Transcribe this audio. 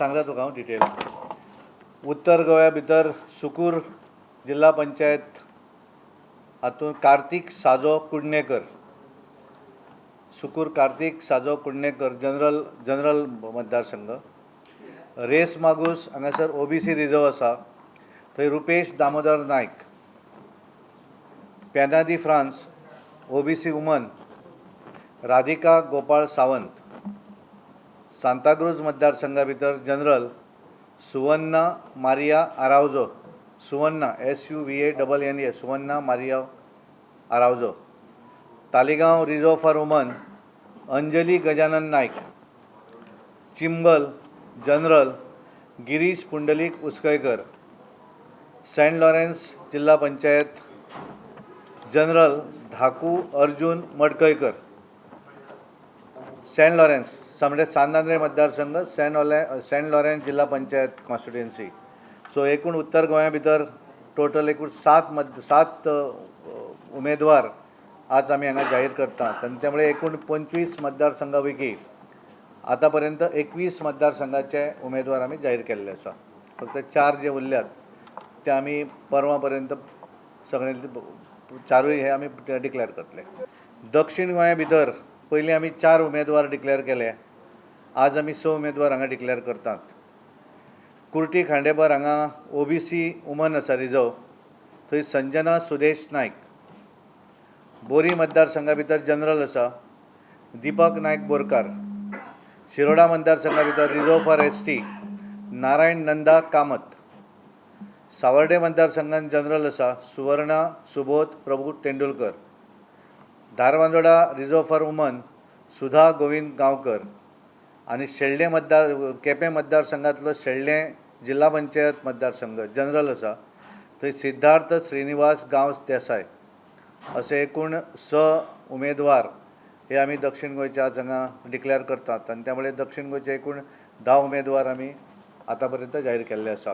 सांगता तुका हांव डिटेल. उत्तर गोंया भितर सुकूर जिल्हा पंचायत हातूंत कार्तीक साजो कुडणेकर, सुकूर कार्तीक साजो कुडणेकर जनरल मतदारसंघ. रेस मागूस हांगासर ओबीसी रिजर्व आसा, थंय रुपेश दामोदर नायक. Penha de Franca OBC woman Radhika Gopal Sawant. सांताक्रूज मतदारसंघा भितर general Suvarna Maria Araujo, Suvarna SUVANNA, Suvarna Maria Araujo. Taleigao reserve for woman Anjali Gajanan Naik. Chimbel general Girish Pundalik Uskaikar. Saint Lawrence जिल्हा panchayat general Dhaku Arjun Madkaikar. Saint Lawrence म्हणजे सांत आंद्रे मतदारसंघ, सेंट लॉरेन्स जिल्हा panchayat constituency. So एकूण उत्तर गोंया भितर टोटल एकूण सात उमेदवार आज आमी हांगा जाहीर करतात आनी त्यामुळे एकूण 25 मतदारसंघा पैकी आतां पर्यंत 21 मतदारसंघाचे उमेदवार आमी जाहीर केल्ले आसा. फक्त 4 जे उरल्यात ते आमी परवां पर्यंत सगळे 4 हे आमी डिक्लेअर करतले. दक्षिण गोंया भितर पयलीं आमी 4 उमेदवार डिक्लेअर केले, आज आमी 6 उमेदवार हांगा डिक्लेअर करतात. कुर्टी खांडेपार हांगा ओबीसी वुमन आसा रिजर्व, थंय संजना सुदेश नायक. बोरी मतदारसंघा भितर जनरल आसा दीपक नायक बोरकार. शिरोडा मतदारसंघा भितर reserve for ST Narayan Nanda Kamat. Savarde मतदारसंघान general आसा Suvarna Subodh Prabhu Tendulkar. Dharbandora reserve for woman Sudha Govind Gaonkar. आनी शेल्डें मतदार केपें मतदारसंघांतलो शेल्डें जिल्हा पंचायत मतदारसंघ जनरल आसा थंय सिद्धार्थ श्रीनिवास गांवस देसाय. असे एकूण 6 उमेदवार हे आमी दक्षिण गोंयचे आज हांगा डिक्लेअर करतात आनी त्यामुळे दक्षिण गोंयचे एकूण 10 उमेदवार आमी आतां पर्यंत जाहीर केल्ले आसा.